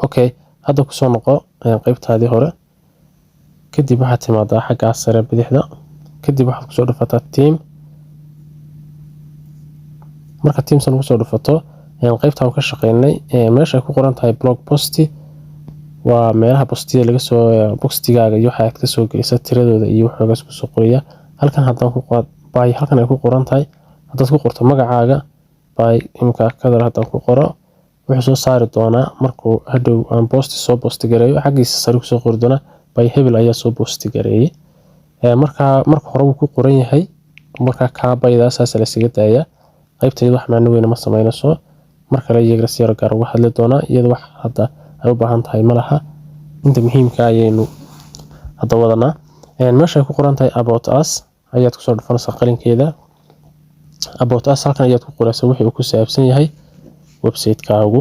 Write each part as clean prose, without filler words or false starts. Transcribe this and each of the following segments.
Okay, hadda kusoo noqo qeybtaadii hore. Kadib waxaad timaadaa xaggaa sare bidixda. Kadib waxaad kusoo dhufataa theme. Marka themesan kusoo dhufato, qeybtaan ka shaqeynay, meesha ay ku qoran tahay blog post waa meelaha postiyada laga soo, postigaaga iyo waxa aad kasoo gelisa tiradooda iyo waxoogaas kusoo qoraya. Halkan haddaan ku by, halkan ay ku qoran tahay, haddaad ku qorto magacaaga by imka kadar haddaan ku qoro, wuxuu soo saari doonaa markuu hadhow aan posti soo posti gareeyo, xaggiisa sare kusoo qori doonaa by hebel ayaa soo posti gareeyay. Markaa marka hore wuu ku qoran yahay. Markaa kaa bydaa saas la isaga daayaa. Qaybta iyada wax macno weyne ma sameynayso. Mar kale iyagana si yar gaar uga hadli doonaa. Iyada wax hadda ay u baahan tahay ma laha. Inta muhiimka ayaynu hadda wadanaa. Meesha ay ku qoran tahay about us ayaad kusoo dhufanaysaa qalinkeeda. About us halkan ayaad ku qoraysaa wixii uu ku saabsan yahay website-kaagu,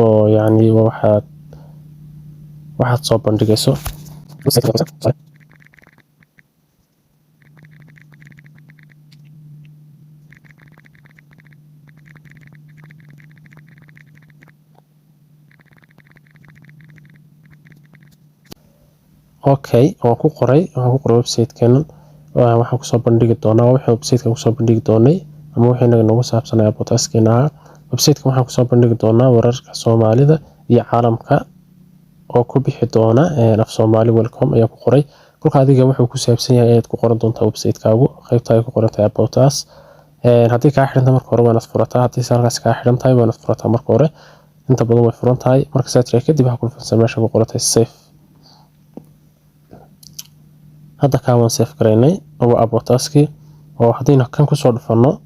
oo yacni waxaad soo bandhigayso. Okay, waan ku qoray, waxaan ku qoray website-keenan waxaan kusoo bandhigi doonaa wixii website-ka kusoo bandhigi doonay ama wixii inaga noogu saabsanaya about us-keena ahaa. Website-ka waxaan kusoo bandhigi doonaa wararka Soomaalida iyo caalamka oo ku bixi doona af Soomaali. Welcome ayaa ku qoray. Kolka adiga wuxuu ku saabsan yahay ayaad ku qoran doontaa website-kaagu qaybta ay ku qoran tahay about us. Haddii kaa xidhan tahay marka hore, waa inaad furataa. Haddii halkaas kaa xidhan tahay, waa inaad furataa marka hore. Inta badan way furan tahay. Marka saa tira kadib, waxaa ku dhufanaysaa meesha ku qoran tahay save. Hadda kaa waan save garaynay oo waa about us-kii. Oo haddaynu kan kusoo dhufanno,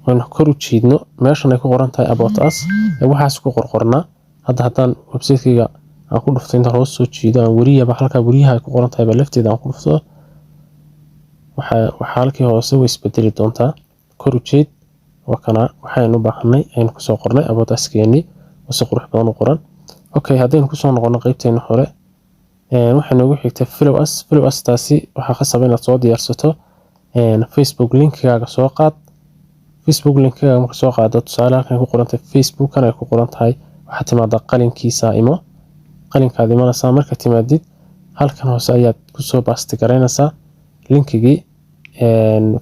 aynu kor u jiidno meeshan ay ku qoran tahay about us, waxaas ku qorqornaa. Hadda haddaan website-kayga aan ku dhufto, intaan hoos soo jiido, aan weriyaba halkaa weriyaha ay ku qoran tahay ba lafteeda aan ku dhufto, waxaa halkii hoose way isbedeli doontaa. Kor u jeed, waa kana waxaynu u baahanay aynu kusoo qornay about us-keenii oo si qurux badan u qoran. Okay, haddaynu kusoo noqono qeybteena hore, waxay noogu xigtay follow us. Follow us taasi waxaa khasab inaad soo diyaarsato Facebook linkigaaga. Soo qaad Facebook linkigaaga. Marka soo qaado, tusaale halkan ku qoran tahay Facebookan ay ku qoran tahay, waxaad timaadaa qalinkiisa. Imo qalinkaad imanaysaa. Marka timaadid, halkan hoose ayaad kusoo paste garaynaysaa linkigii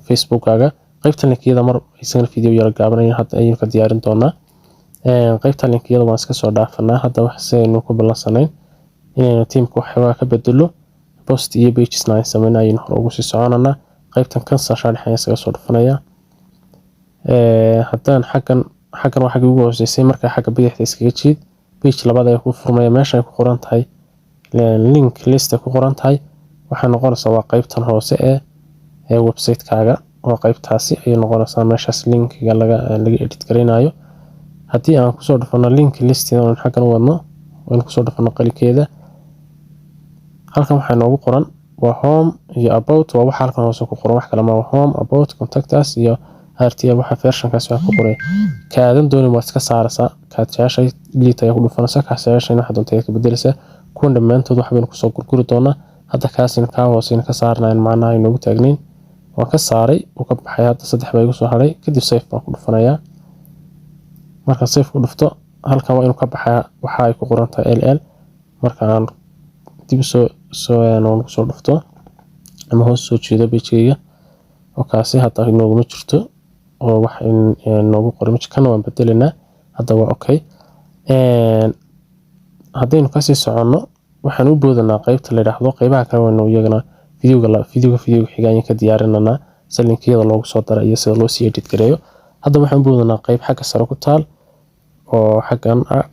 Facebookkaaga. Qaybta linkiyada mar isagana video yaro gaaban hadda ayaynu ka diyaarin doonaa. Qaybta linkiyada waan iska soo dhaafanaa hadda. Wax si aynu ku ballansanayn inaynu themeka waxoogaa ka bedelo, post iyo pagesna aan sameyno, ayaynu hore ugu sii soconanaa. Qaybtan cancel shaadix ayaan iskaga soo dhufanayaa. Haddaan xaggan waa xaggii ugu hooseysay. Markaa xagga bidixda iskaga jiid, page labaad ayaa ku furmaya. Meesha ay ku qoran tahay link list ay ku qoran tahay waxay noqonaysaa waa qaybtan hoose ee website-kaaga. Waa qaybtaasi ayay noqonaysaa meeshaas linkiga laga edit garaynayo. Haddii aan kusoo dhufano link list oon xaggan u wadno, oon kusoo dhufano qalinkeeda, halkan waxaa noogu qoran waa home iyo about. Waa waxa halkan hoose ku qoran, wax kale ma. Home, about, contact us iyo RTL. Waxa versionkaas waxa ku qoray kaadan doonin waad iska saaraysaa. Kaad jeceshay delete ayaa ku dhufanaysaa. Kaad jeceshay waxa doonta ayaad ka bedelaysaa. Kuwan dhammaantood wax baynu kusoo gurguri doonaa. Hadda kaasin kaa hooseyna ka saarnayn, macnaha inoogu taagnayn waan ka saaray, uu ka baxay. Hadda saddex baa igu soo haray. Kadib save baan ku dhufanayaa. Marka save ku dhufto, halkan waa inuu ka baxaa waxa ay ku qoran tahay ll. Marka aan dib soo kusoo dhufto ama hoos soo jeedo pagekayga, oo kaasi hadda inooguma jirto oo wax noogu qoray ma. Kana waan bedelaynaa. Hadda waa okay. Haddaynu kasii soconno, waxaan u boodanaa qeybta la yidhaahdo qeybaha kale. Waynu iyagana videoga xiga ayaan ka diyaarinanaa, si linkiyada loogu soo dara iyo sida loo sii edit gareeyo. Hadda waxaan u boodanaa qeyb xagga sare ku taal oo xaggan ah.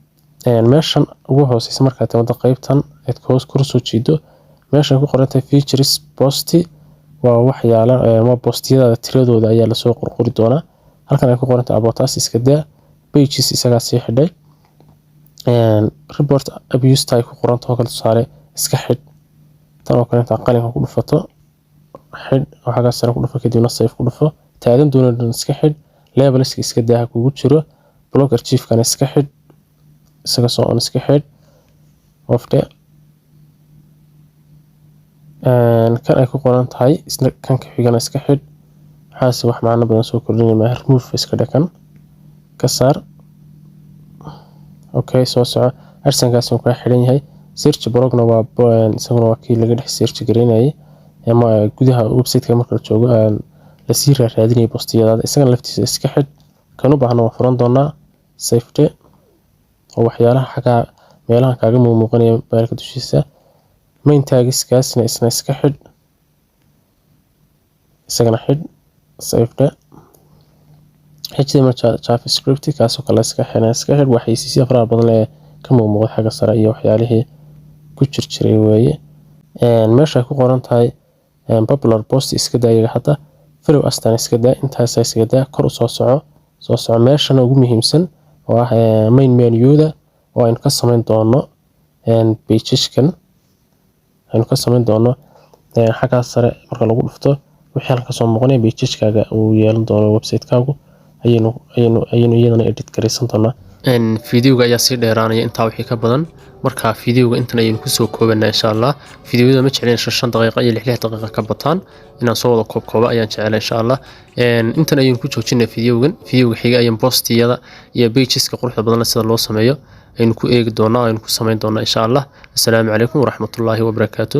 Meeshan ugu hooseysa markaad timaado, qeybtan aad hoos kor soo jiido, meeshan ku qoran tahay features post waa waxyaala, waa postiyada tiradooda ayaa lasoo qorqori doonaa. Halkan ay ku qoran tahay about us iska daa. Pages isagaa sii xidhay. Report abuse ay ku qoran tahay oo kale, tusaale, iska xidh. Tan oo kale intaa qalinka ku dhufato, xidh oo xagga sare ku dhufo, kadibna save ku dhufo. Taadan doonan dhan iska xidh. Labelska iska daa kugu jiro. Blog archive-kana iska xidh, isaga soo on iska xidh, off dhe. Kan ay ku qoran tahay isna kan ka xigana iska xidh. Waxaase wax macno badan soo kordhinaya maaha. Remove iska dhe, kan ka saar. Okay, soo soco. AdSense-kaas uu kaa xidhan yahay. Search blogna waa isaguna waa kii laga dhex search gareynayay ama gudaha website-ka marka la joogo lasii raadinayay postiyadaada. Isagana laftiisa iska xidh. Kan u baahna waan furan doonaa. Safety oo waxyaalaha xagaa meelahan kaaga muuqanaya baalka dushiisa. Main tags-kaasna isna iska xidh, isagana xidh, safety. HTML, JavaScript kaasoo kale iska xidhan, iska xidh. Waxaysiisya faraha badan ee ka muuqda xagga sare iyo waxyaalihii ku jirjiray weeye. Meesha ay ku qoran tahay popular post iska daa iyaga hadda. Follow us-tan iska daa, intaasa iskaga daa. Kor u soo soco, soo soco. Meeshana ugu muhiimsan oo ah main menuda oo aynu ka samayn doono pageskan, aynu ka samayn doono xaggaa sare marka lagu dhufto wixii halka kasoo muuqanaya pageskaaga uu yeelan doono website-kaagu, ayaynu iyadana edit garaysan doonaa. Videoga ayaa sii dheeraanaya intaa wixii ka badan, marka videoga intan ayaynu kusoo koobanaa, insha Allah. Videoyada ma jecleen 5 5 daqiiqa iyo 6 6 daqiiqa ka bataan, inaan soo wada koobkooba ayaan jeclay, insha Allah. Intan ayaynu ku joojinaa videogan. Videoga xiga ayaan postiyada iyo pageska quruxda badan sida loo sameeyo aynu ku eegi doonaa, aynu ku samayn doonaa, insha Allah. Assalaamu calaykum waraxmatullaahi wabarakaatu.